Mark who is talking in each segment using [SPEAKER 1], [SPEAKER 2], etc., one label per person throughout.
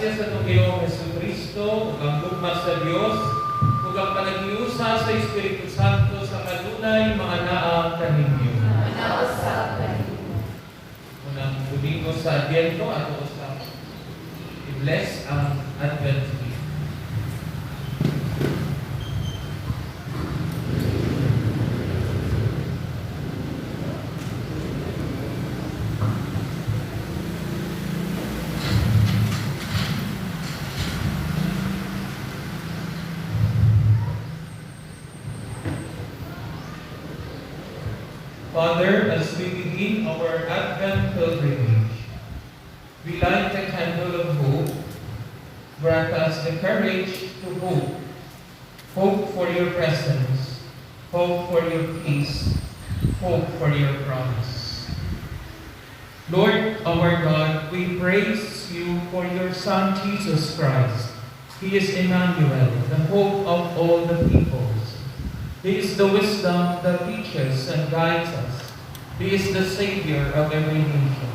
[SPEAKER 1] Grasya sa atong Ginoong Hesukristo, ug ang gugma sa Dios, ug ang panaghiusa sa Espiritu Santo sa kanunay maanaa kaninyo.
[SPEAKER 2] Manausab kanimo.
[SPEAKER 1] Unang Domingo sa Adbyento, ato usab i-bless ang Advent wreath. Father, as we begin our Advent pilgrimage, we light the candle of hope. Grant us the courage to hope. Hope for your presence, hope for your peace, hope for your promise. Lord, our God, we praise you for your Son, Jesus Christ. He is Emmanuel, the hope of all the peoples. He is the wisdom that teaches and guides us. He is the Savior of every nation.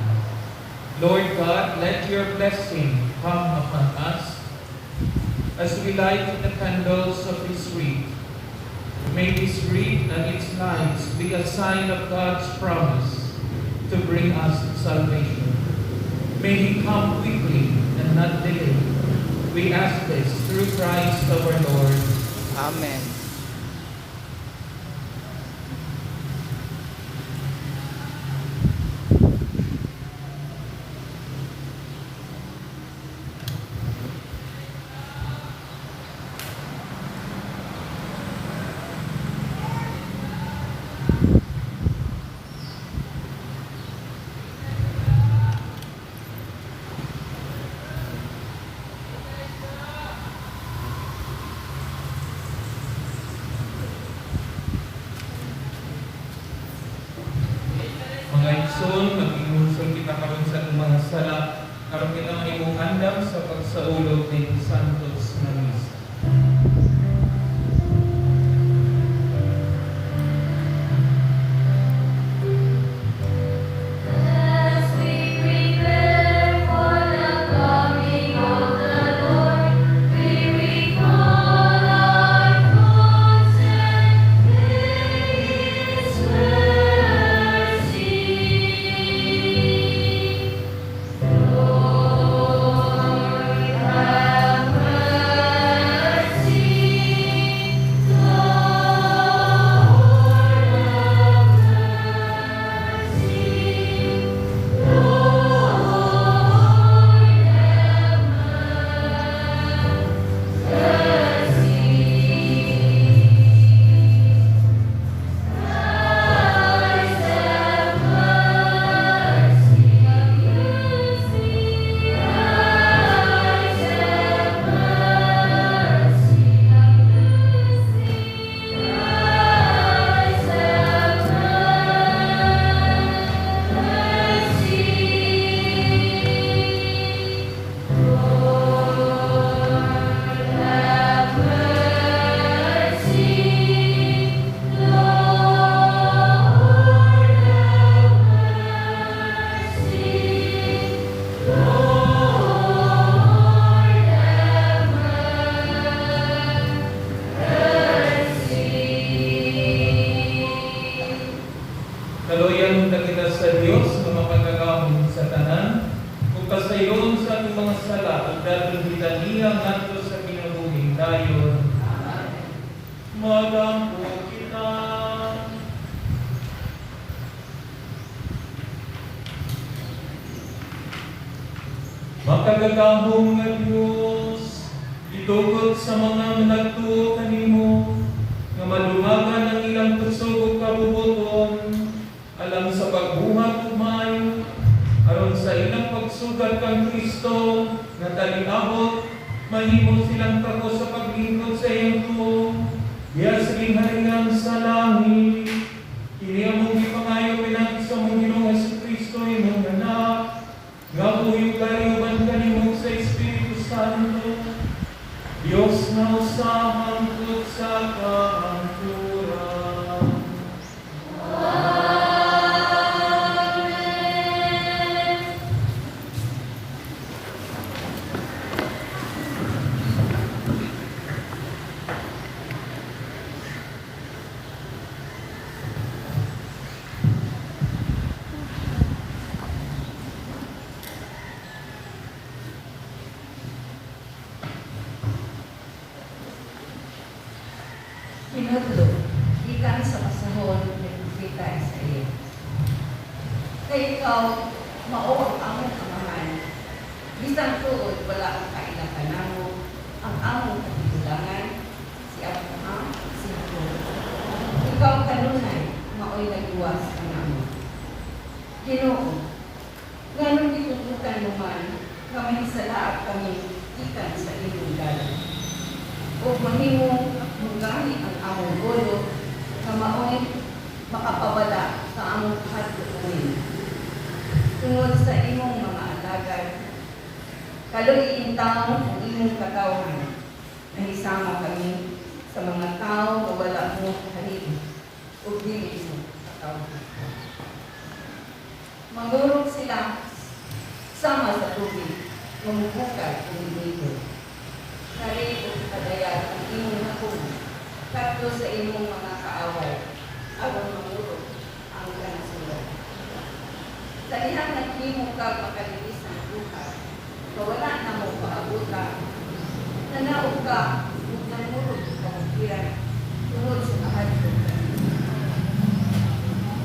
[SPEAKER 1] Lord God, let your blessing come upon us as we light the candles of this wreath. May this wreath and its lights be a sign of God's promise to bring us salvation. May He come quickly and not delay. We ask this through Christ our Lord.
[SPEAKER 3] Amen.
[SPEAKER 1] Mga igsoon, maghinulsol kita karon sa atong mga sala aron kita mahimong andam sa pagsaulog ning Santos nga Misa.
[SPEAKER 2] As we prepare for the coming of the Lord, we recall our thoughts and His mercy. Lord, have mercy. Lord, have mercy. Lord, have mercy. Christ, have mercy. Christ, have mercy. Christ, have mercy. Lord, have mercy. Lord, have mercy. Lord, have mercy.
[SPEAKER 1] Kaluoyan unta kita sa Dios nga makagagahom sa tanan, ug pasaylon sa atong mga sala ug dadon kita niya ngadto sa kinabuhing dayon. Magampo kita. Makagagahom nga Dios, itugot sa mga nagtuo kanimo nga madungagan ang ilang kusog ug kabubut-on alang sa pagbuhat ug maayo aron sa ilang pagsugat kang Kristo nga taliabot, mahimo silang kako sa paglingkod sa iyang tuo diha sa gingharian sa langit. Kini among gipangayo pinaagi sa among Ginoong Hesukristo, imong Anak, nga buhi ug uban kanimo sa Espiritu Santo, Dios nga usa hangtod sa kahangturan.
[SPEAKER 2] Amen.
[SPEAKER 3] Tinudlo, gikan sa pasahon ni Propeta Isaias. Kay ikaw, mao ang among Amahan. Bisan tuod wala ang kaila kanamo, ang among katigulangan, si Abraham, si Jacob. Ikaw kanunay, maoy nagluwas kanamo. Ginoo, nganong gitugutan mo man nga mahisalaat kami gikan sa imong dalan o mahimong mugahi ang among ulo nga maoy makapawala sa among kahadlok kanimo. Tungod sa imong mga alagad, kaluy intawon ang imong katawhan. Nahisama kami sa mga tao nga wala mo halin ug dili mo katawhan. Mangurog sila sama sa tubig nga mubukad ug nilihok. Kari ug padayag ang imong hukom kadto sa imong mga kaaway aron mangurog ang kanasuran. Sa dihang naghimo kag makaliwisang buhat, nga wala namo paabuta, nanaog ka ug nangurog sa kabukiran tungod sa kahadlok kanimo.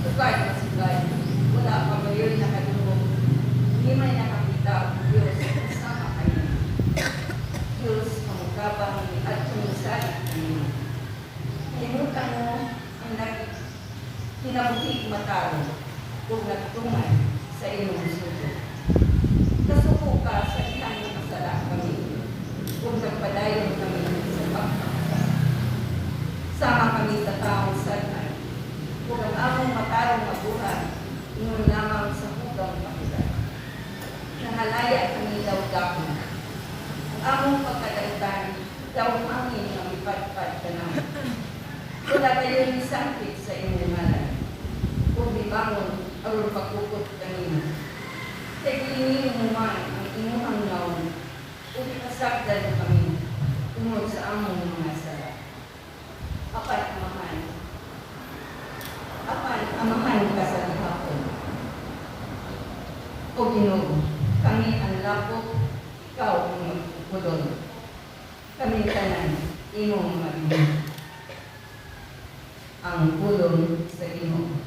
[SPEAKER 3] Sugay na sugay, wala pa gayoy nakadungog, ni may nakakita og Diyos sama kanimo. Diyos ang mokabang niadtong salig kanimo. Kalimutan mo ang nagkinabuhig matarong ug nagtuman sa imong sugo. Kasuko ka sa dihang nakasala kami ug nagpadayon kami sa pagpakasala. Sama kami sa taong sad-an ug ang among matarong nga buhat ingon lamang sa hugang pahugat. Nangalaya kami daw gapon. Ang among pagkadautan daw hangin nga mipadpad kanamo. Wala kayo nisangkit sa imong ngalan ug mibangon aron pagkupot kanimo. Kay gilingiw mo man ang imong nawong ug ipasagdan mo kami tungod sa among mga sala. Apan Amahan ka sa gihapon. O Ginoo, kami ang lapok, ikaw ang magpupulong. Kami tanan, imong mga binuhat. Ang pulong sa Ginoo.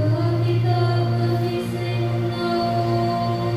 [SPEAKER 2] Makita kami sa imong nawong.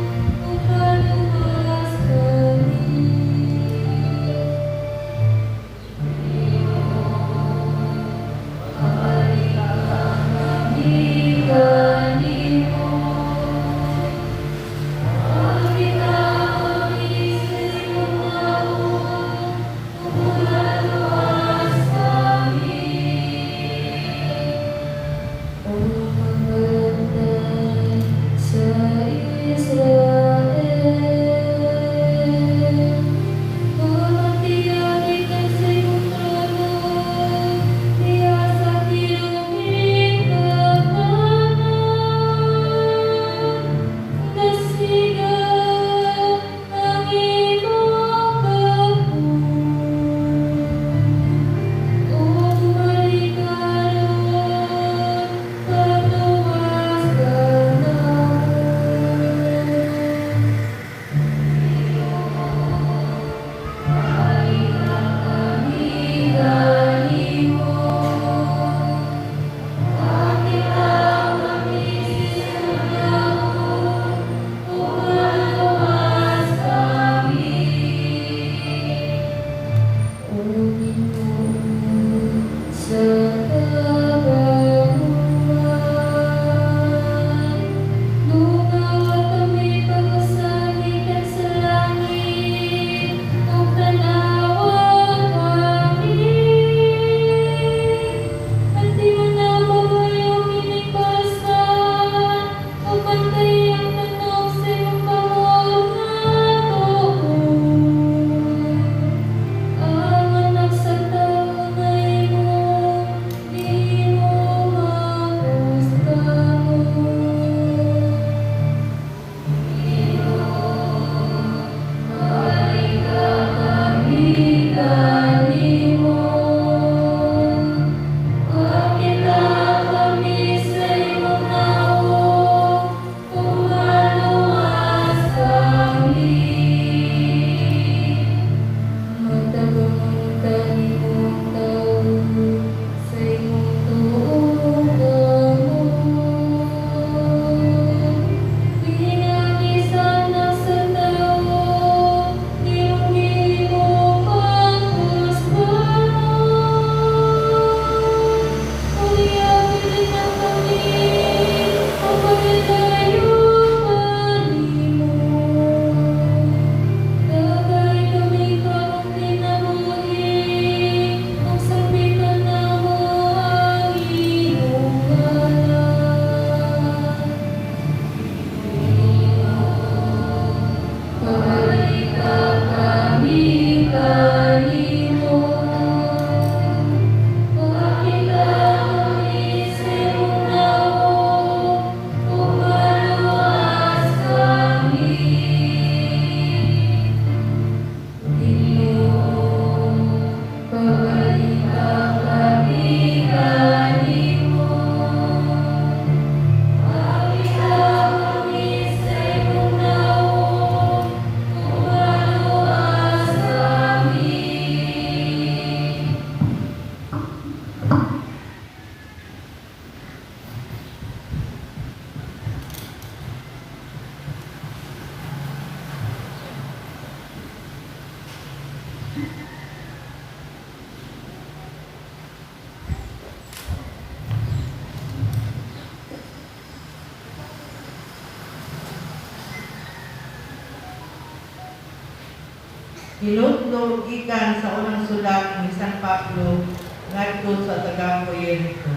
[SPEAKER 4] Hinudlo gikan sa unang sulat ni San Pablo ngadto sa taga Corinto.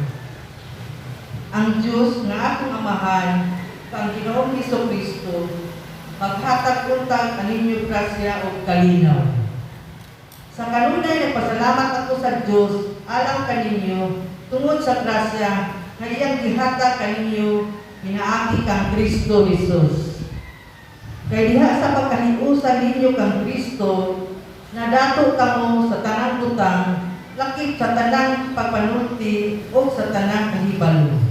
[SPEAKER 4] Ang Dios nga akong Amahan kang Ginoong Kristo maghatag untag kaninyo grasya ug kalinaw. Sa kanunay nagpasalamat ako sa Dios alang kaninyo tungod sa grasya nga iyang gihatag kaninyo pinaagi kang Kristo Jesus. Kay diha sa pagkahiusa ninyo kang Kristo, nadato kamo sa tanang butang, lakip sa tanang pagpanulti o sa tanang kahibalo.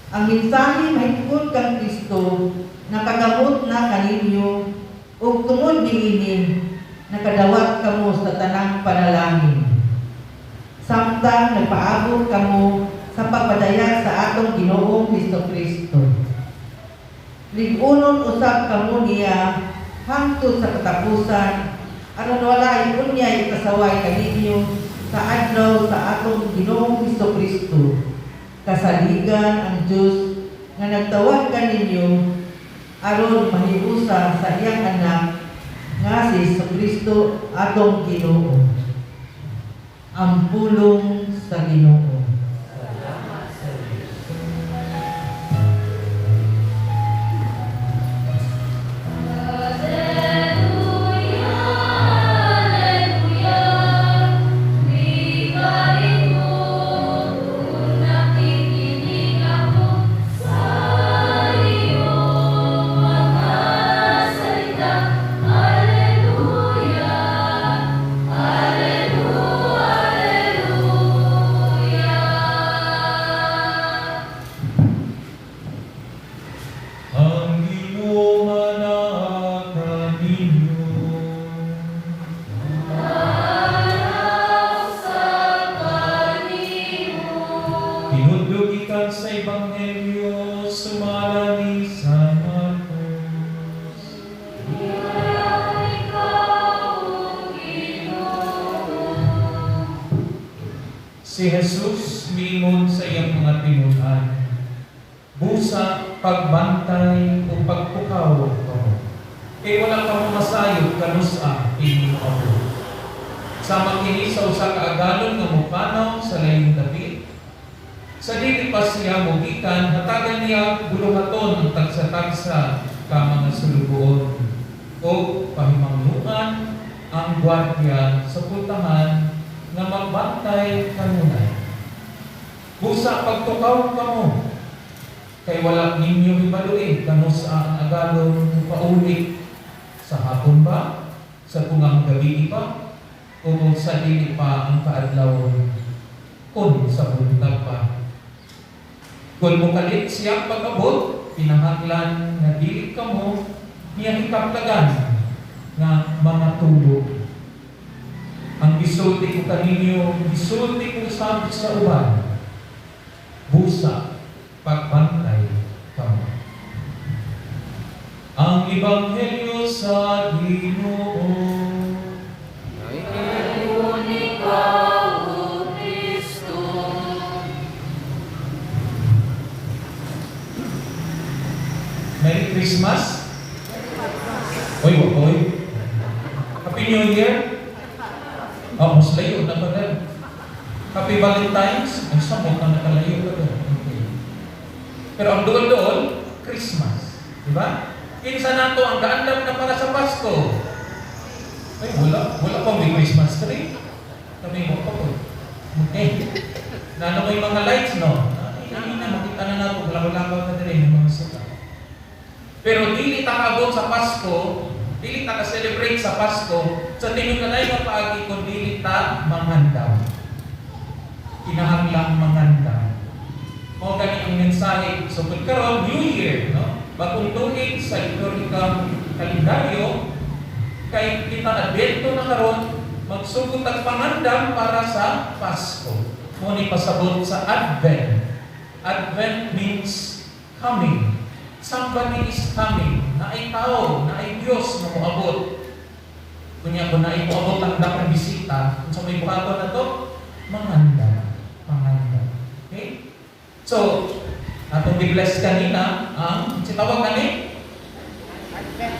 [SPEAKER 4] Ang mensahe mahitungod kang Kristo nakagamot na kaninyo ug tungod niini nakadawat kamo sa tanang panalangin. Samtang nagpaabot kamo sa pagpadayag sa atong Ginoong Hesus Kristo. Lig-unon usab kamo niya hangtod sa katapusan aron walay unyay ikasaway kaninyo sa adlaw sa atong Ginoong Hesus Kristo. Kasaligan ang Dios nga nagtawag kaninyo aron mahiusa sa iyang anak nga si Hesus Kristo atong Ginoo. Ang pulong sa Ginoo.
[SPEAKER 1] Salamat sa Diyos.
[SPEAKER 2] Alleluia, Alleluia, Likain mo kung nakikinig ako sa iyong mga salita. Alleluia, Alleluia, Alleluia.
[SPEAKER 1] Ang Ginoo manaa kaninyo.
[SPEAKER 2] Sa kanimo.
[SPEAKER 1] Hinudlo gikan sa Ebanghelyo sumala ni San Marcos.
[SPEAKER 2] Ikaw, Ginoo.
[SPEAKER 1] Si Jesus miingon sa iyang mga tinun-an, "Busa pagbantay o pagtukaw kamo. Kay wala kamo masayod kanus-a kini moabot." Sama kini sa usa ka agalon nga mopanaw sa layong dapit. Sa dili pa siya mogikan, hatagan niya buluhaton ang tagsa-tagsa ka mga sulugoon o pahimangnuan ang gwardiya sa pultahan nga magbantay kanunay. Busa pagtukaw kamo, kay wala ninyo hibaloi kanus-a ang agalon pauli, sa hapon ba, sa tungang gabi ba, o kung sa dili pa ang kaadlawon, kun sa buntag pa. Kung mokalit siya pag-abot, pinahanglan nga dili kamo niya hikaplagan nga mga tulog. Ang gisulti ko kaninyo, gisulti ko usab sa uban. Busa pagbantay kamo. Ang Ebanghelyo sa Ginoo.
[SPEAKER 2] Kung ikaw, O Kristo.
[SPEAKER 1] Merry Christmas! Oy, oy. Happy New Year! Oh, mas layo na pa rin. Happy Valentine's! Ay, samot na nakalayo ka doon. Okay. Pero ang doon-doon, Christmas. Di ba? Kinsa nato ang gaandam na para sa Pasko? Ay, wala. Wala pa may Christmas tree. Kami mo pa po. Okay. Nano may mga lights, no? Ay, ay, na, makita na nato. Wala-wala pa na rin yung mga suka. Pero dili ta kaabot sa Pasko, dili ta ka-celebrate sa Pasko, sa tinunganay nga paagi kung dili ta mangandam. Kinahanglang mangandam. Mao gani ang mensahe. So kung karon New Year, no? Bagong tuig sa liturgikang kalendaryo, kay kita Adbento na karon, magsugod tag pangandam para sa Pasko. Mo ni pasabot sa Advent. Advent means coming. Somebody is coming. Naay tao, naay Dios nga moabot. Kunya kung naay moabot ang dakong bisita, unsa may buhaton nato? Mangandam. Pangandam. Okay? So, atong gi-bless kanina ang si tawag kani?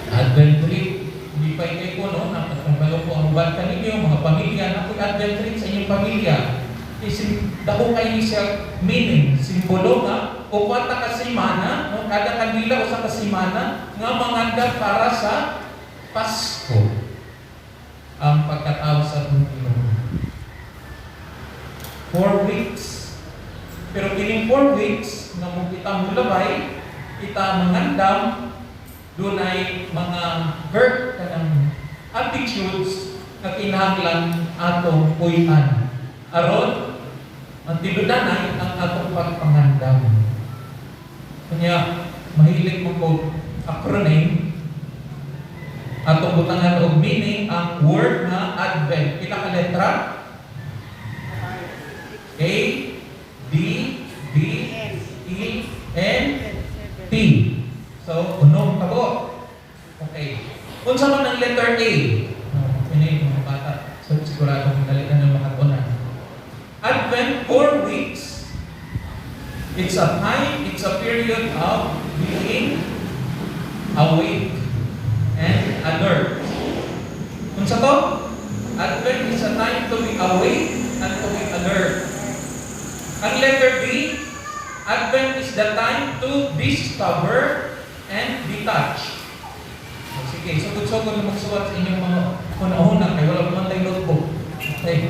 [SPEAKER 1] Advent tree. Hindi pa ko, no? Kung kayo po ang uban kaninyo, mga pamilya, naa poy Advent wreath sa inyong pamilya. Isin, dako kay ni siya meaning, simbolo nga, upat ka semana, no, kada kandila usa ka semana, nga mangandam para sa Pasko. Ang pagkatao sa atong Ginoo. 4 weeks. Pero kining 4 weeks, nga mo kita mulabay, kita mangandam, dunay mga birth kanang attitudes nga kinahanglan atong puy-an. Aron, ang tiludanay ang atong pagpangandam. Kanya, mahilig mo ko acronym, atong butangan og meaning ang word nga Advent. Pila ka letra? A, D, V, E, N, T. So, unom ka po. Okay. Unsa man ang letter A? Oh, ini mga bata. So, sigurado kung dali na ng makatunan. Advent, 4 weeks. It's a time, it's a period of being awake and alert. Unsa to? Advent is a time to be awake and to be alert. Ang letter B, Advent is the time to discover and detach. O, sige, sugod-sugod na magsuwat sa inyong mga una-una kay wala pa man tayo notebook. Okay.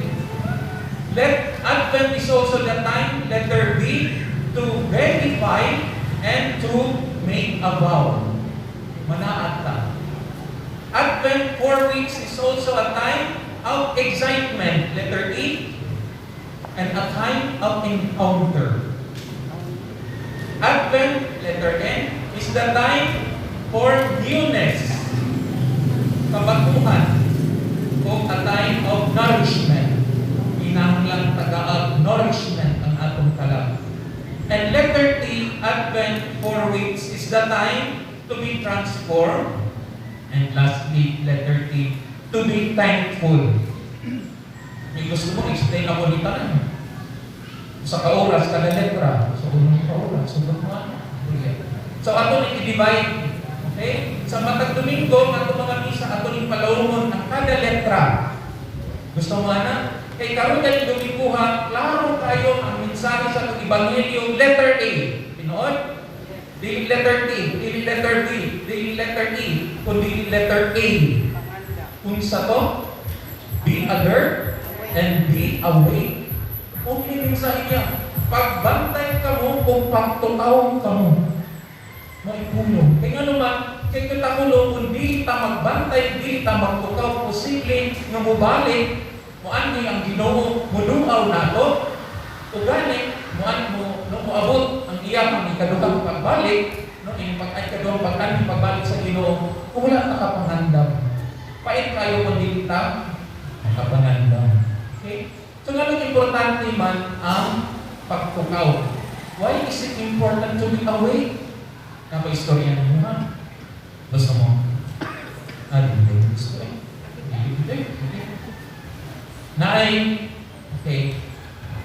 [SPEAKER 1] Let Advent is also the time, letter B, to verify and to make a vow. Manaad ta. Advent, 4 weeks, is also a time of excitement, letter E, and a time of encounter. Advent, letter N, is the time for newness, kabaguhan, o a time of nourishment. Kinahanglan tagaag nourishment ang atong kalag. And letter T, Advent, 4 weeks, is the time to be transformed. And lastly, letter T, to be thankful. May gusto mo, explain ako ni tanan. Sa ka-oras, kada letra. So, unong ka-oras. So, ano? So, ato ning i-divide. Okay? Sa matag Domingo, ato mga misa, ato ning palawungon ang kada letra. Gusto mo ana? Kay karon dahil Domingo ha, klaro kayo ang mensahe sa atong ebanghelyo, letter A. Tinuod? Dili letter T, dili letter B, dili letter E, kundi letter A. Unsa to? Be alert and be awake. Okay mensahe niya. Pagbantay kamo kung pagtukaw kamo. Maipulong. Kaya nga naman, kay kita kulo, kung dili ta magbantay, dili ta magtukaw, posible nga mobalik, muanhi ang Ginoo, muduaw nato, o gani, muan mo, no, moabot ang iyang ikaduhang pagbalik, no, iyang pag ay ikaduhang pag pagbalik sa Ginoo, kung wala ta kapangandam. Pait kayo kung dili ta kapangandam. Okay? So, nganong importante man ang pagtukaw? Why is it important to be awake? Napa-istorya ninyo ha? Gusto mo? Ah, hindi. Gusto eh. Hindi. Hindi. Naay, okay.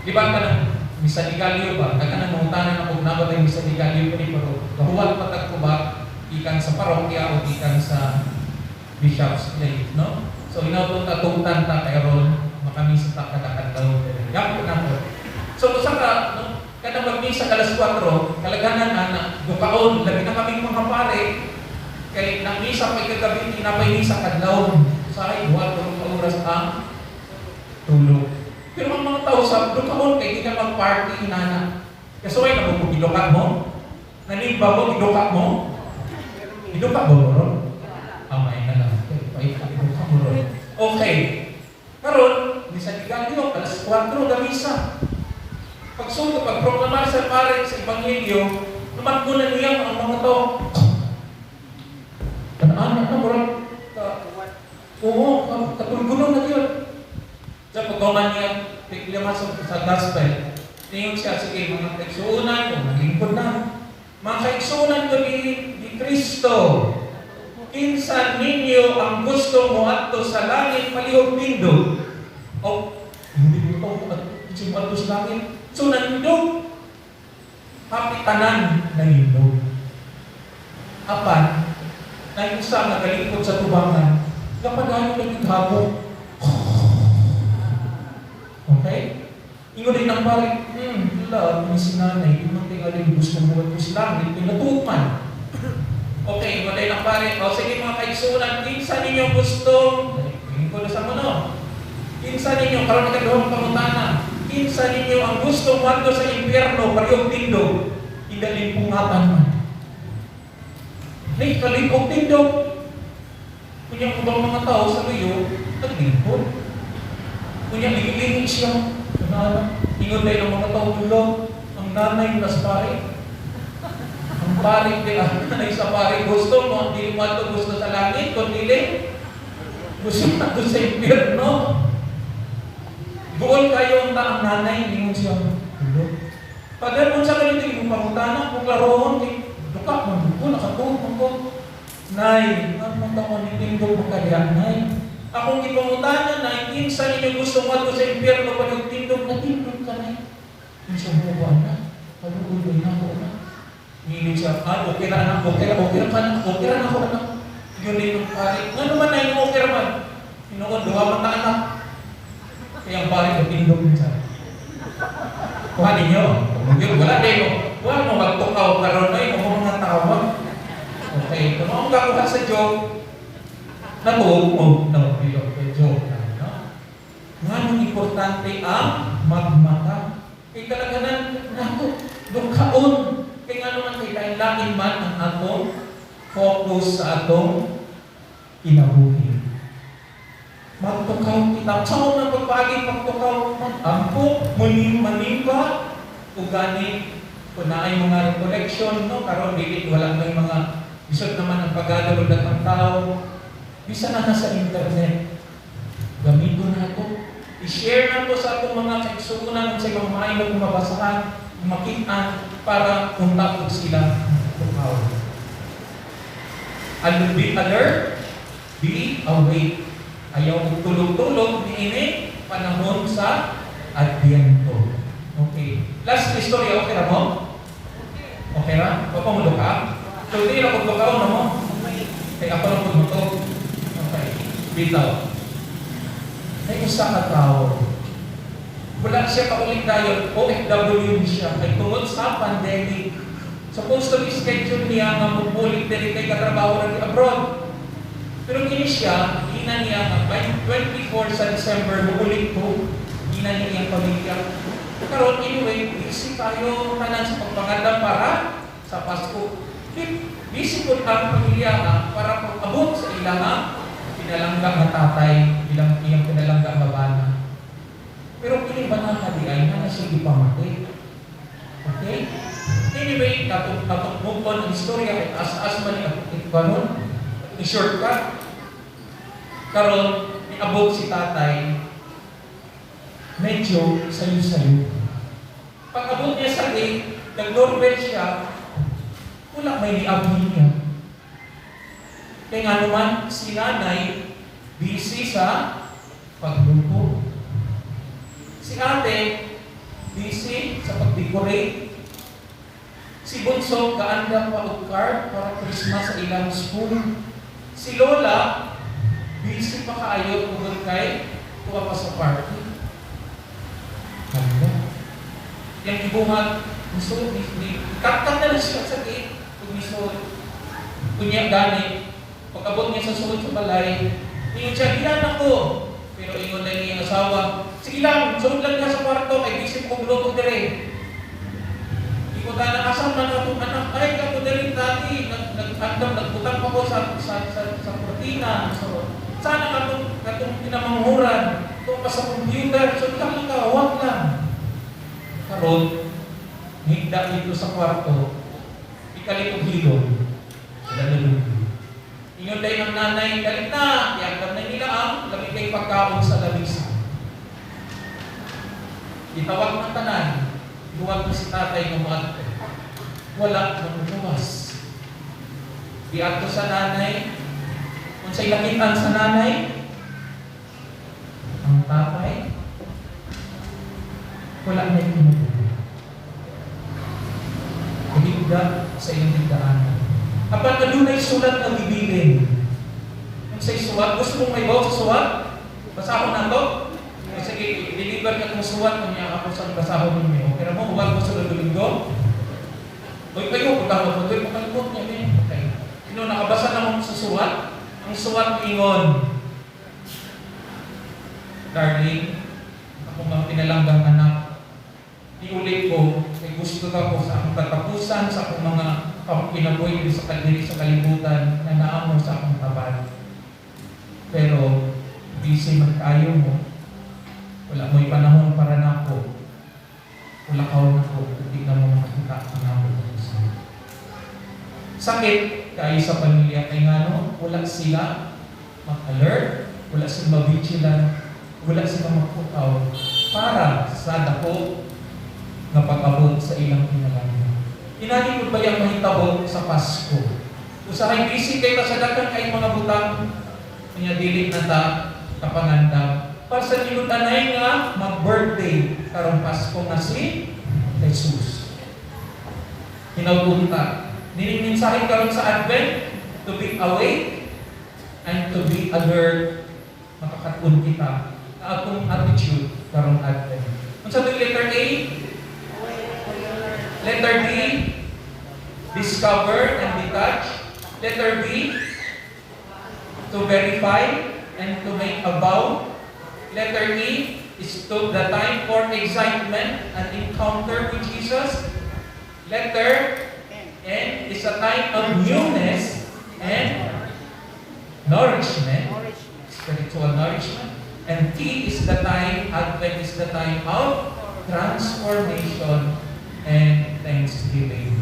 [SPEAKER 1] Di ba ka ng Misa de Gallo ba? Nagka nang mangutanan ako, naa ba tay Misa de Gallo pa ni pero gahuwat pa tag ko ba gikan sa parokya o gikan sa Bishop's Place, no? So inabot ta tungtan ta kay ron makamisa ta kada kadlaw. Yapo na ko. So usa ka no, kada magmisa alas 4, kalaganan ana, dukaon, labi na kaming mga pare kay nang misa pay kagabi tinapay misa kadlaw. Usahay duha tulo ka oras ang tulog. Pero ang mga tao sa dukaon kay di ka mag-party inana. Kasi way na mo giduka mo? Nanimba mo giduka mo? Giduka mo ron? Amay na lang. Okay, pait giduka mo ron. Okay. Karon, misa de Gallo, alas 4 gamisa. Pagsulod, pagproklamar sa pare sa Ebanghelyo, namatgunan niya ang mga tao. Tanaan na, murag, ka, oo, katulgunon na yun. Sa pagkaman niya, piklima sa gospel, tingon siya, sige, mga kaigsuonan ko, naglingkod na. Mga kaigsuonan ko ni Kristo, kinsa ninyo ang gusto mo adto sa langit palihog pindog? O, hindi mo ito, mo adto sa langit. So, nandog. Happy tanan nahindog. Apan, nang isa nga galingkod sa tubangan, Kapagayon lang habok. Okay? Ingon din ang pari, la, ni si nanay, di man tingali gusto mo ko sa langit, pinatuot man. Okay, ingon din ang pari, o sige, mga kaigsunan, kinsa ninyo gusto, ingon ko na sa muno, kinsa ninyo, karon ikaduhang pangutana, kinsa ninyo ang gusto moadto sa impyerno, parehong tindog, indalimpungatan man. Nay, kalipong tindog. Kunya ang ubang mga tao sa luyo, naglingkod. Kunya, lingi siya. Ano, ingon dahil ang mga tao dulo, ang nanay nas pare. Ang pare, di ang nanay sa pare, gusto mo, dili mo ato gusto sa langit, kung dili, gusto na sa impyerno. Buol kayo ang taang nanay, ingon siya, dulo. Pag ganun sa ganito, yung pangutana, kung laroon, kay, duka, man ko, nakatuog man ko. Nay, ang mga ko ni tindog makalian, nay. Akong ipangutana, nay, kinsa ninyo gusto mo sa impyerno pag yung tindog, natindog ka, nay. Kinsa mo ba na? Paluuloy na ako na. Ngilin siya, ah, okay na anak, okay ra, okay ra ka na, okay ra na ako anak. Yun din yung pare. Nga naman na yung okay ra man. Tinuod, duha man ta anak. Kaya ang pare, natindog niya. Kuha ninyo. Yun, wala din mo. Wala mo magtukaw karon ay mo mga tawag. Okay, kung ako kakuha sa joke, natuog mo. No, joke, joke na, no? Nga nung importante ang magmata. Kay kalaganan nato, dukaon. Kay nga naman kay lain man ang atong focus sa atong kinabuhi. Magtukaw kita. Sa unang pagpaagi, pagtukaw, magampo, muning manimba, o gani, kung naay mga recollection, no, karon dili wala may mga bisod naman ang pagdalo ng tao, bisan na nasa internet, gamiton nato. I-share nato sa atong mga kaigsuonan sa mga maayo nga mabasahan, makitaan para unta sila tukaw. And be alert, be awake. Ayaw og tulog-tulog niini panahon sa Adbyento. Okay. Last story, okay ra mo? Okay ra? Papa mo ka? So, di na kung lukaw na mo. Kay ako lang kung. Okay. Bitaw. May usa ka tawo. Wala siya kauling dayon, OFW siya. Kay tungod sa pandemic. Supposed to be schedule niya nga mubulik diri kay katrabaho ra abroad. Pero kini siya, ina niya nga by 24 sa December mubulik ko, ina niya iyang pamilya. Karon anyway, busy tayo tanan sa pagpangandam para sa Pasko. Busy po ang pamilya ha, para pag-abot sa ilang pinalangga nga tatay, ilang iyang pinalangga nga bana. Pero kini bana di ay na siya gipamatay. Okay? Anyway, katong katong move on ang istorya kay taas-taas man ni karon. I-shortcut. Karon, niabot si tatay, medyo sayo-sayo. Pag abot niya sa gate, nag-doorbell siya, wala may niabot niya. Kaya nga naman, si nanay, busy sa pagluto. Si ate, busy sa pag-decorate. Si Bunso, gaanda pa og card para Christmas sa ilang school. Si Lola, busy pa kaayo tungod kay tuwa pa sa party. Ganda. Yang gibuhat, gusto, ni, kat na lang siya sa gate, kung misod. Kunya gani, pagkabot niya sa sulod sa balay, ingon siya, "Gilan ako." Pero ingon na niyang asawa, "Sige lang, sulod lang niya sa kwarto, kay busy ko luto dire." Ingon ta na, "Asa man atong anak?" "Ay, kako diri tati, nag-andam, nagbutang pa ko sa kurtina." So, sana katong katong pinamanghuran, ito pa sa computer, so lang lang ka, wag lang. Karon, higda dito sa kwarto, ikalit og hilom. Sila nalungkot. Ingon day ng nanay, "Galit na, iagam na nila ang lami kay pagkaon sa lamisa." Gitawag ng tanan, duwag na si tatay nga moadto. Wala manuwas. Diadto sa nanay, kung sa ilakitan sa nanay, ang tatay, wala na yung kinabuhi. Higda sa iyong higdaanan. Apan adunay sulat nga gibilin. Kung sa sulat, gusto Gusto mong may sa suwat? Basahon nato? O sige, i-deliver ka kung suwat niya ako sa basahon ninyo. Okay na mo, huwag mo sa Domingo. Uy, kayo, punta mo, punta mo, kalimot niya eh. Okay. Ino, nakabasa na mo sa suwat. Ang suwat ingon. "Darling, ako nga pinalanggang anak, iulit ko, kay gusto ka ko sa akong katapusan, sa akong mga kinabuhi diri sa diri sa kalibutan, na naa mo sa akong tapat. Pero, busy man kaayo mo, wala mo'y panahon para nako, wala ka nako, hindi na mo makakita ang ako katapusan." Sakit kaayo sa pamilya kay ngano, wala sila mag-alert, wala sila ma-vigilant, wala sila magputaw para sa dako nga pag-abot sa ilang pinalangga. Inani pud ba yung mahitabo sa Pasko? Usahay busy kay ta sa daghan kay mga butang, kanya dili na ta kapangandam para sa tinud-anay nga mag-birthday karong Pasko nga si Jesus. Hinawpunta. Nining mensahe karon sa Advent, to be awake and to be alert, makakatun kita na atong attitude karong Advent. Unsa to, letter A? Letter D, discover and detach. Letter B, to verify and to make a vow. Letter E is to the time for excitement and encounter with Jesus. Letter N is a time of newness and nourishment, spiritual nourishment. And T is the time, Advent is the time of transformation and thanksgiving.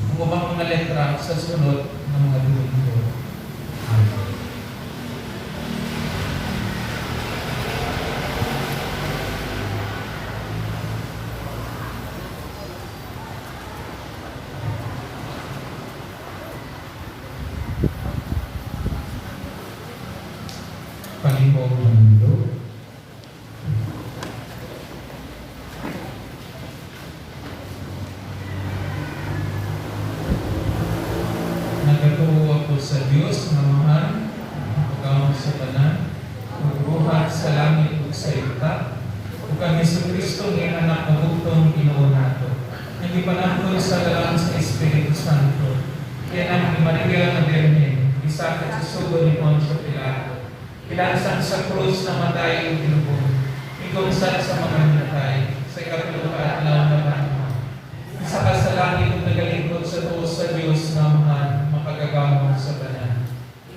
[SPEAKER 1] Ang ubang mga letra sa sunod ng mga Domingo. Amen. Palihog ng mundo. Nagatuo ako sa Dios nga Amahan, makagagahom sa tanan, nagbuhat sa langit ug sa yuta, ug kang Kristo nga anak nga bugtong Ginoo nato. Nga gipanangkon sa lalang sa Espiritu Santo. Kaya ni Maria nga Birhen, gisakit sa sugo ni Poncio Pilato. Gilansan sa krus, namatay ug gilubong. Mikumsan sa mga minatay, sa ikatulo ka adlaw nabanhaw. Misaka sa langit ug nagalingkod sa tuo sa Dios nga Amahan, makagagahom sa tanan.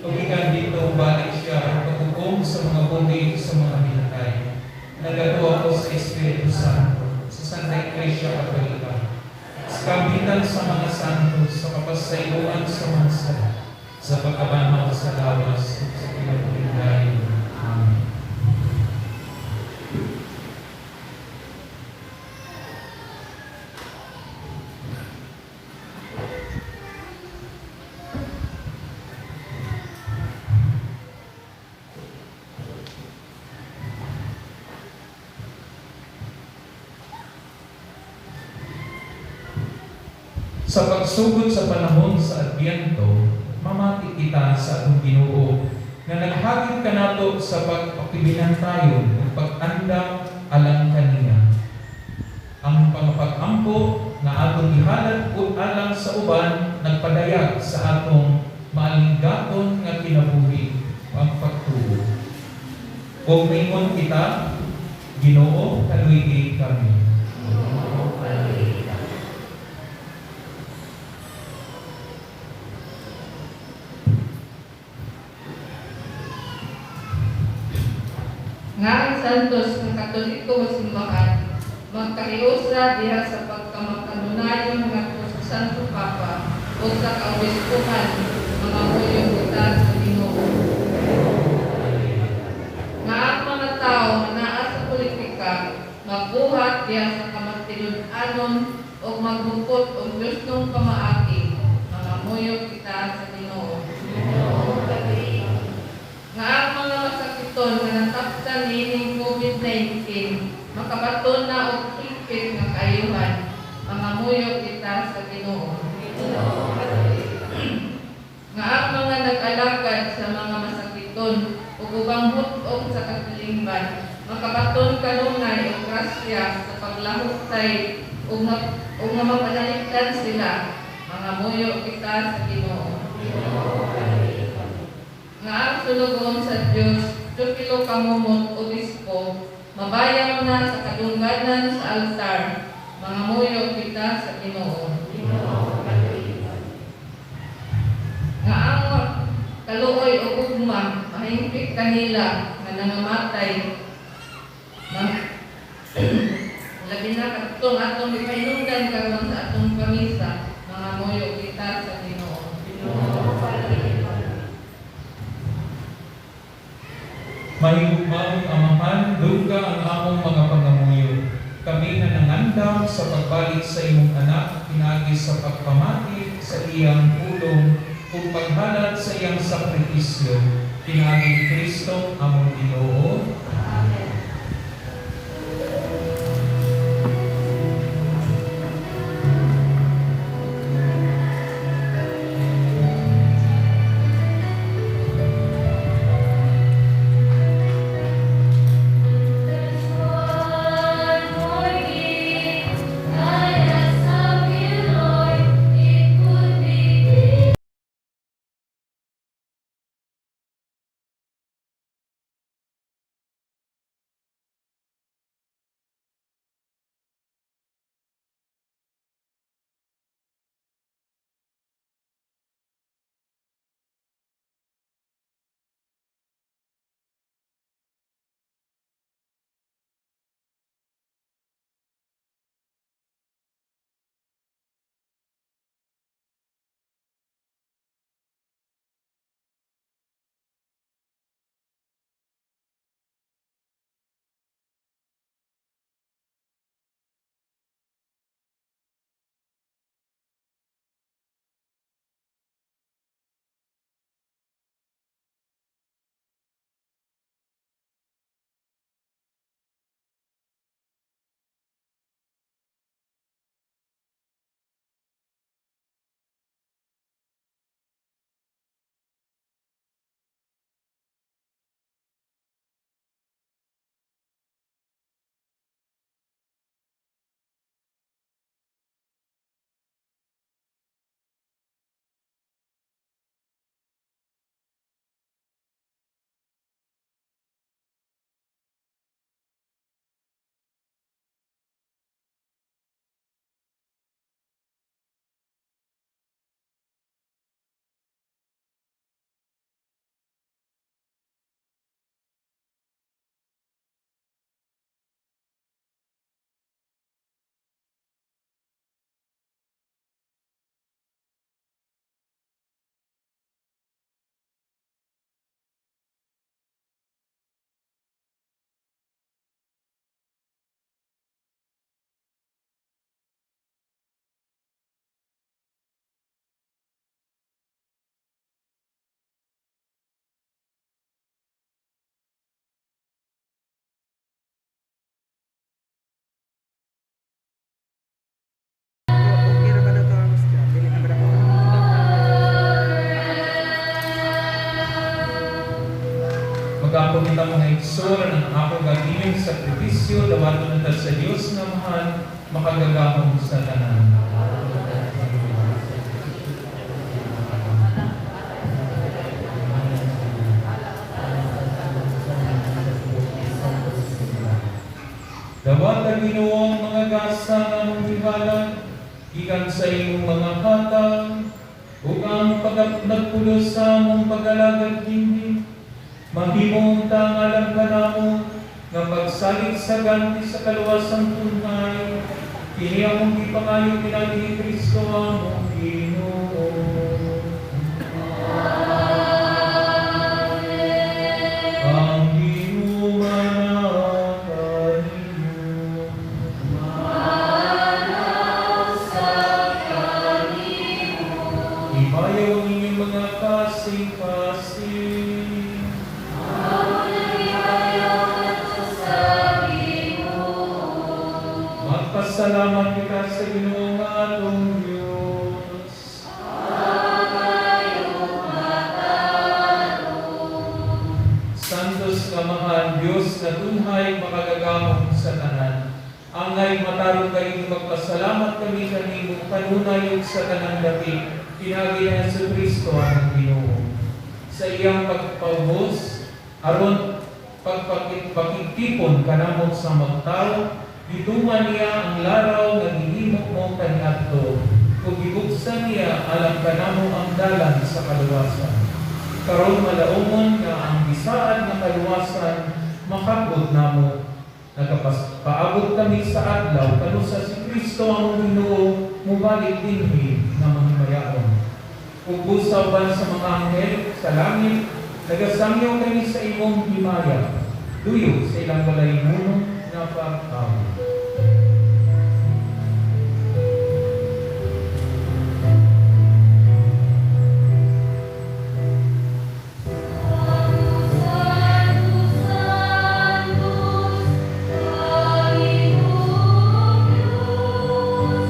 [SPEAKER 1] Ug gikan didto balik siya aron paghukom sa mga buhi sa mga minatay. Nagatuo ako sa Espiritu Santo, sa Santa Iglesia Katolika, sa kaambitan sa mga santo, sa kapasayloan sa mga sala, sa pagkabanhaw sa lawas, ug sa kinabuhing dayon. Amen. Sa pagsugod sa panahon sa Adbyento, mamati kita sa atong Ginoo nga naghagit kanato sa pagpakibinantayon ug pag-andam alang kaniya. Ang pagpagampo nga atong ihalad ug alang sa uban nagpadayag sa atong maalinggaton nga kinabuhi ug ang pagtuo. Ug ingon kita, Ginoo, kaluy-i kami.
[SPEAKER 2] Ginoo, kaluy-i kami.
[SPEAKER 5] Nga ang santos ng Katoliko nga simbahan magkahiusa diha sa pagkamakanunayon ngadto sa Santo Papa o sa kaobispuhan, mangamuyo kita sa Ginoo. Nga ang mga tao nga naa sa politika magbuhat diha sa kamatinud-anon ug magbukot og hustong pamaagi, mangamuyo kita sa Ginoo.
[SPEAKER 2] Ginoo, kaluy-i kami.
[SPEAKER 5] Nga ang mga masakiton nga natapsan niining COVID-19 makabaton na og hingpit nga kaayuhan, mangamuyo kita sa Ginoo.
[SPEAKER 2] Ginoo, kaluy-i kami.
[SPEAKER 5] Nga ang mga nag-alagad sa mga masakiton ug ubang hut-ong sa katilingban makabaton kanunay og grasya sa paglahuktay ug nga mapanalipdan sila. Mangamuyo kita sa Ginoo. Nga ang sulugoon sa Dios, Teofilo Camomot, Obispo, mabayaw na sa kadungganan sa altar. Mangamuyo kita sa Ginoo. Nga ang kaluoy o gugma mahingpit kanila nga nangamatay. Labi na kadtong atong gipahinungdan karon sa atong pamisa, mangamuyo kita sa Ginoo.
[SPEAKER 1] Mahigugmaong Amahan, dungga ang among mga pangamuyo. Kami nga nangandam sa pagbalik sa imong anak, pinaagi sa pagpamati sa iyang pulong, ug paghalad sa iyang sakripisyo, pinaagi ni Kristo among Ginoo.
[SPEAKER 2] Amen. There's one more gift I ask of you, Lord. It would be
[SPEAKER 6] Okay ra ba daw to, Agustin? Dili na ba daw?
[SPEAKER 1] Mag-ampo kita mga igsoon ang ako gagawin sakripisyo, dawaton ta sa Dios nga mahal, makagagahom sa tanan. Dawata Ginoo ang mga gasa nga among gihalad, gikan sa imong mga hatag, ug ang nagpulos sa among pag-alagad kini. Mahimong tangalan ka namo nga pagsalig sa ganti sa kaluwasang tunay, kini among gipangayo pinaagi ni Kristo among Ginoo. Ang Ginoo manaa kaninyo. Ibayaw ang inyong mga kasing-kasing. Magpasalamat kita sa Ginoo nga atong Diyos. Sa nga tunhay makagagamom sa tanan. Angay matarong kayo magpasalamat kami kanimo kanunay ug sa tanang dapit pinaagi ni Hesus Kristo ang Ginoo. Sa iyang pagpaubos aron pagpakigtipon kanamo sa magtao, gituman niya ang laraw nga gihimo mo kaniadto ug gibuksan niya alang kanamo ang dalan sa kaluwasan. Karon malaumon nga ang bisaad nga kaluwasan makabot namo. Nagapaabot kami sa adlaw kanusa si Kristo ang Ginoo mubalik dinhi nga mahimayaon. Ug busa uban sa mga anghel sa langit, nagasangyaw kami sa imong himaya, duyog sa ilang walay hunong nga pag-awit.
[SPEAKER 2] Santo, Santo, Panginoong Diyos,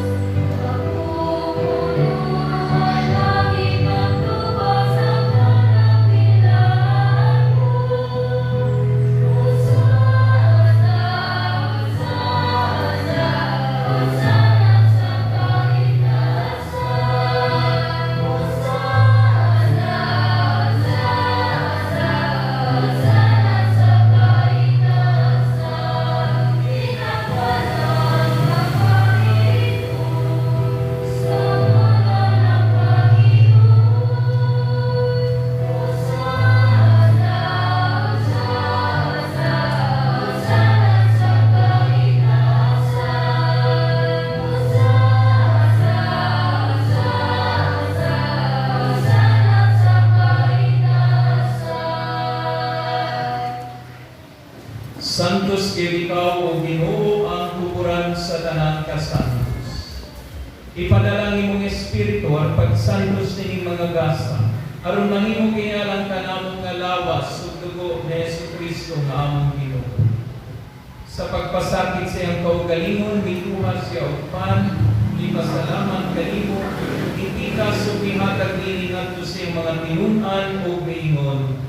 [SPEAKER 2] Napupunuan langit at lupa sa kadakilaan mo. Hosana, Hosana, Hosana sa kaitaasan. Hosana, Hosana, Hosana sa kaitaasan. Pinagpalang na Panginoon sa ngalan ng Panginoon. Hosana, Hosana, Hosana sa kaitaasan. Hosana, Hosana, Hosana sa kaitaasan.
[SPEAKER 1] Santos kay ikaw o Ginoo ang tuburan sa tanang kasantos. Ipadala ang imong espiritu aron pagsantos nining mga gasa, aron mahimo kini alang kanamo nga lawas ug dugo ni Hesus Kristo nga among Ginoo. Sa pagpasakit sa iyang kaugalingon, mikuha siya og pan, gipasalamat kanimo, gitikas ug gihatag niini ngadto sa iyang mga tinun-an ug miingon: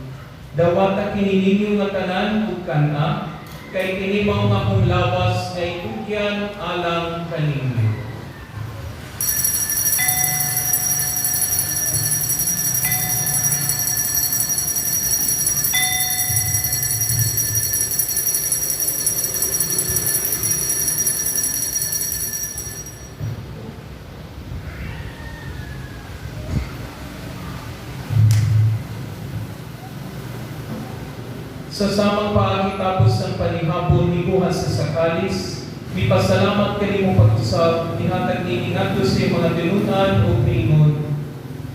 [SPEAKER 1] "Dawata kini ninyo nga tanan ug kana, kay kini mao ang akong lawas nga itugyan alang kaninyo." Sa samang paagi tapos ang panihapon, nikuha sa sakalis, mipasalamat kanimo pag-usab, nihatag niini ngadto sa iyang mga tinunan ug miingon: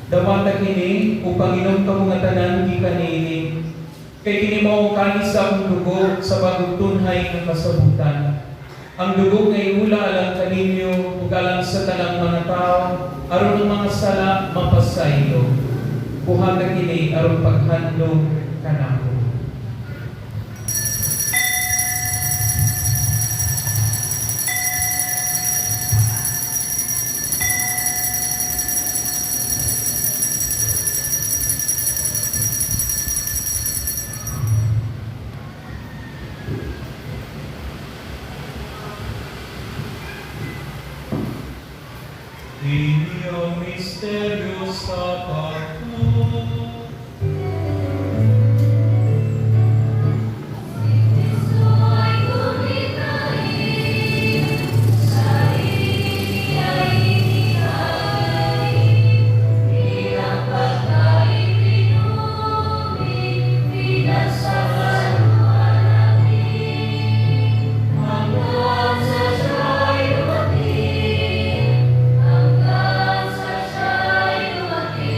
[SPEAKER 1] "Dawata kini ug panginom kamo nga tanan gikan niini, kay kini mao ang kalis sa akong dugo sa bagong tunhay nga kasabutan. Ang dugo nga iula alang kaninyo ug alang sa tanang mga tawo aron ang mga sala mapasaylo. Buhata kini aron paghandom kanako." Kini ang misteryo sa pagtuo.
[SPEAKER 2] Si Kristo'y kumitahin, sa iya'y inihain, bilang pagkain pinumi, pinasasaluhan namin. Hanggang sa siya'y dumating, hanggang sa siya'y dumating.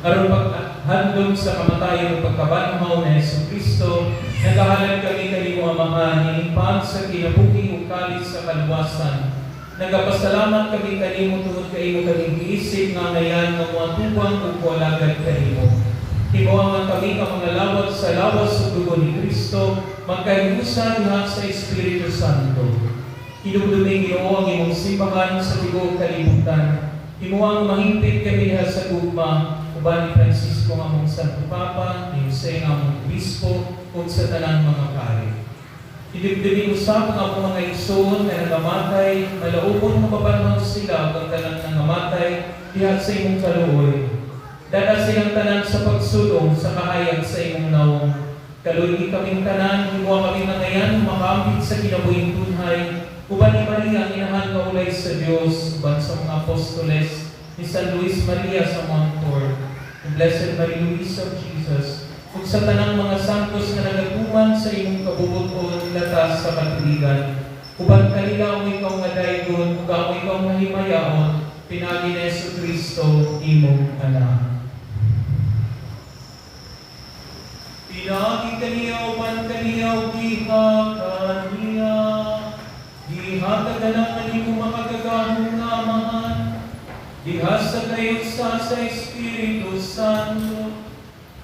[SPEAKER 1] Aron paghandom sa kamatayon ug pagkabanhaw ni Hesus Kristo, nagahalad kami kanimo, Amahan, ining pan sa kinabuhi ug kalis sa kaluwasan. Nagapasalamat kami kanimo tungod kay imo kaming giisip nga ngayan nga moatubang ug moalagad kanimo. Himoa nga kami nga mga lawat sa lawas ug dugo ni Kristo, magkahiusa diha sa Espiritu Santo. Hinumdumi, Ginoo, ang imong simbahan sa tibuok kalibutan. Himoa nga mahingpit kami diha sa gugma, uban ni Francisco nga among Santo Papa, ni Jose nga among Obispo, ug sa tanang mga pari. Hidibdibi usab ang among mga igsoon nga nangamatay, malaupon nga mabanhaw sila ug ang tanang nangamatay diha sa imong kaluoy. Dad-a silang tanan sa pagsulong sa kahayag sa imong nawong. Kaluy-i kaming tanan, himoa kami mangayan, makaambit sa kinabuhing tunhay, uban ni Maria ang inahan nga ulay sa Dios, uban sa mga apostoles ni San Luis Maria sa Montfort, the Blessed Marie Louise of Jesus, ug sa tanang mga santos nga nagatuman sa imong kabubut-on latas sa katuigan. Uban kanila amo ikaw nga daygon, ug amo ikaw nga himayaon, pinaagi ni Hesus Kristo imong anak. Pinaagi kaniya uban kaniya ug diha kaniya. Gihatag ka lang kanimo makagagahom nga Amahan. Diha sa kahiusa sa Espiritu Santo.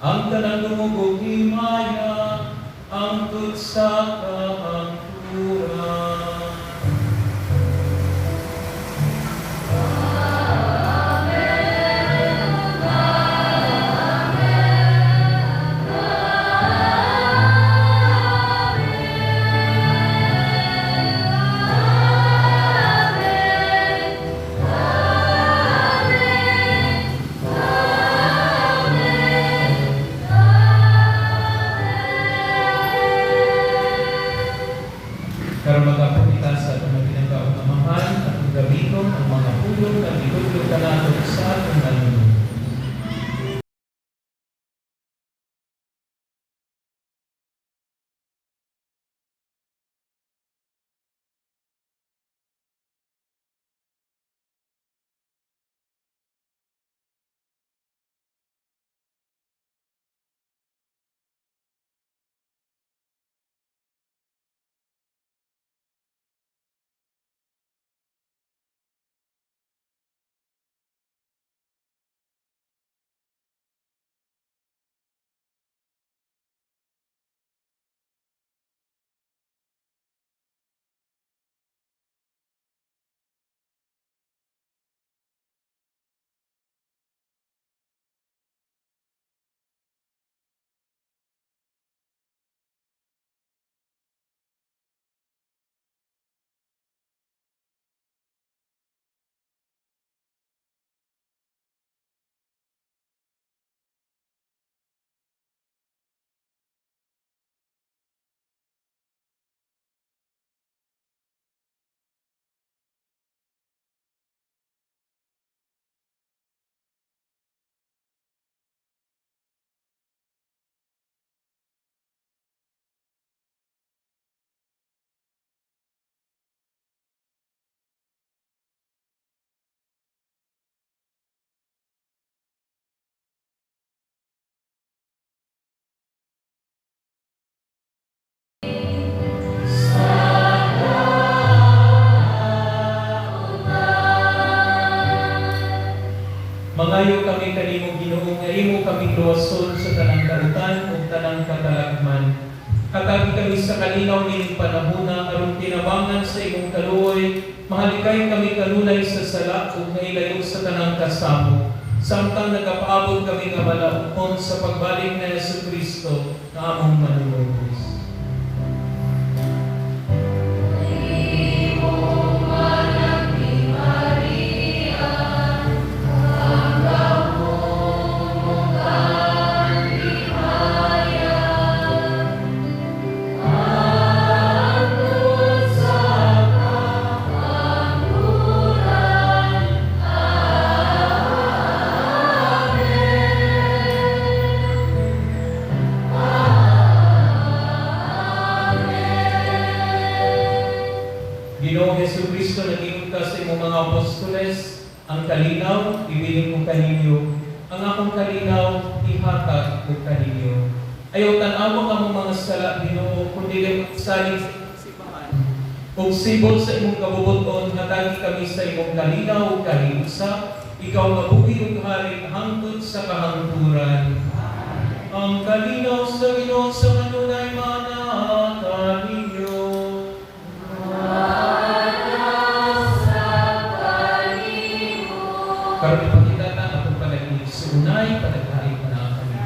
[SPEAKER 1] Ang tanang dungog ug himaya, hangtod sa kahangturan. Karon mag-ampo kita sa atong pinagkaong Amahan at gamiton ang mga pulong nga gitudlo kanato sa atong nalunod. Mangayo kami kanimo, Ginoo, nga imo kaming luwason sa tanang dautan ug tanang katalagman. Hatagi kami sa kalinaw nining panahona aron tinabangan sa imong kaluoy, mahalikay kami kanunay sa sala ug mailayo sa tanang kasamok, samtang nagapaabot kami nga malaupon sa pagbalik ni Hesus Kristo nga among manunubos.
[SPEAKER 2] Imong anak ni Maria, ang gahom kang himaya, hangtod sa kahangturan. Amen.
[SPEAKER 1] Ginoong Hesus Kristo, nag-ingon ka sa imong mga apostoles, "Ang kalinaw, ibilin ko kaninyo. Ang akong kalinaw, ihatag ko kaninyo." Ayaw tan-awa among mga sala, Ginoo, kundi salig sa imong simbahan. Ug sibol sa imong kabubuton, hatagi kami sa imong kalinaw ug kahiusa, ikaw nga buhi ug hari hangtod sa kahangturan. Ang kalinaw sa Ginoo sa kanunay maanaa kaninyo.
[SPEAKER 2] Sa kanimo.
[SPEAKER 1] Karon ipakita ta atong panagigsuunay, panaghaig na kami.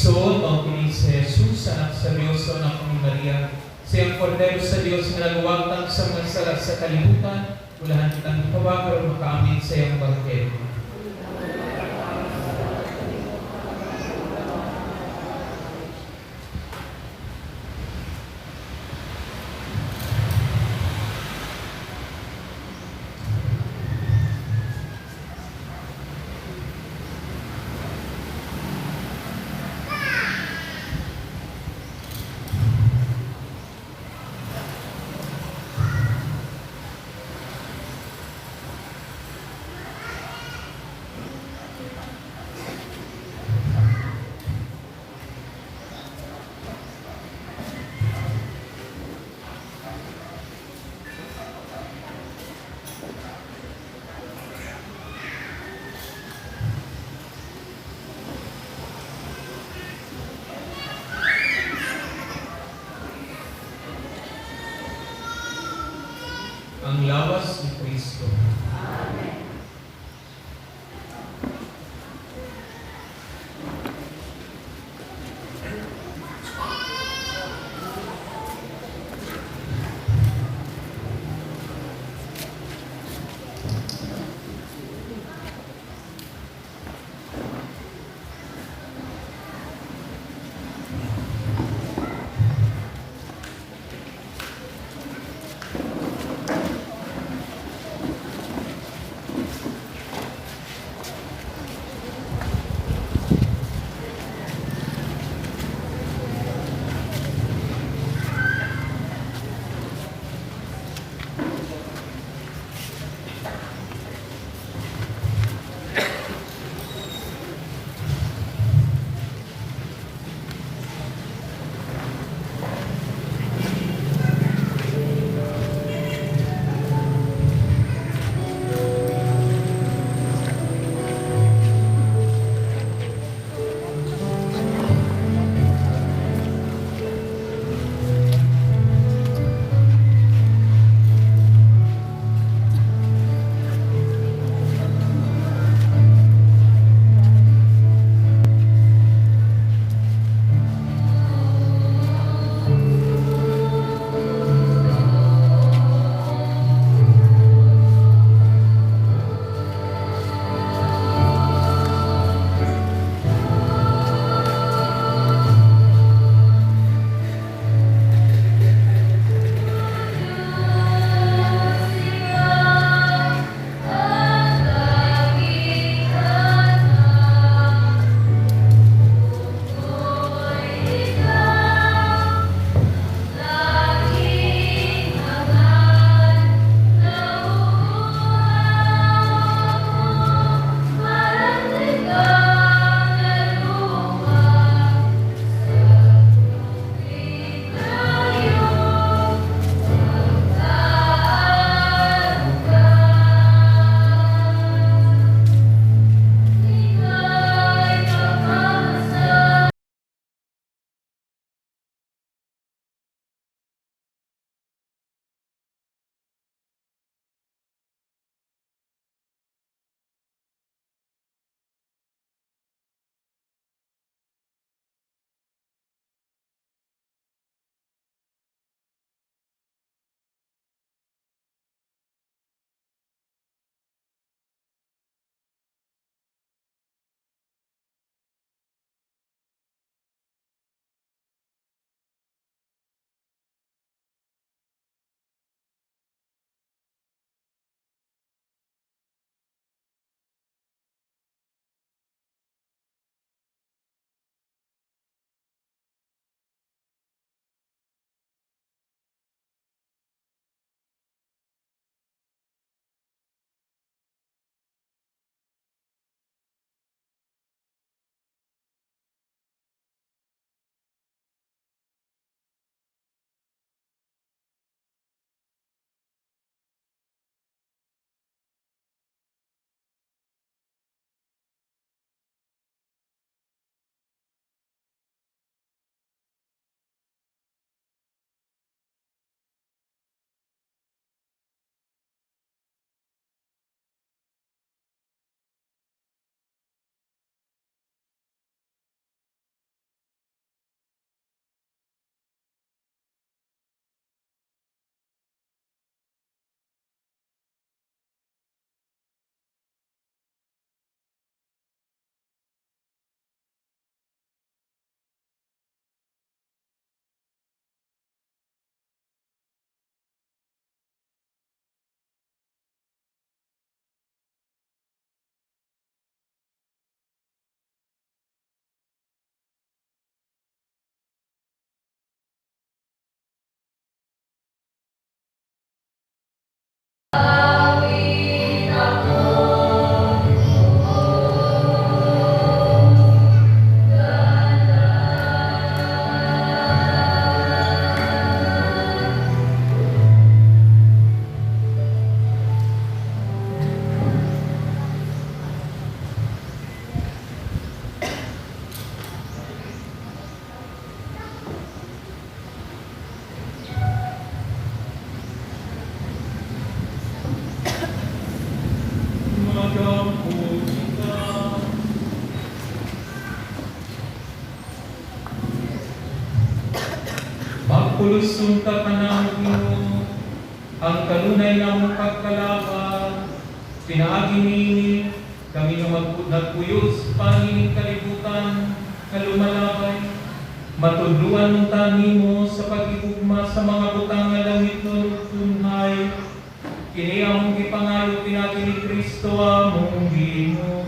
[SPEAKER 1] Igsoon, mao kini si Jesus, anak sa Dios, anak ni Maria. Siyang kordero sa Dios nga nagwagtang sa mga sala sa kalibutan, ulahan kitang ikawa karon makaamit sa iyang bangkete. Ang lawas ni Kristo. Papuloson ka kanamo, Ginoo, ang kanunay namong pagkalabag. Pinaagi niini, kami nga nagpuyo sa pangining kalibutan nga lumalabay, matudluan unta nimo sa pag-igugma sa mga butang nga langitnon ug tunhay. Kini among gipangayo pinaagi ni Kristo among Ginoo.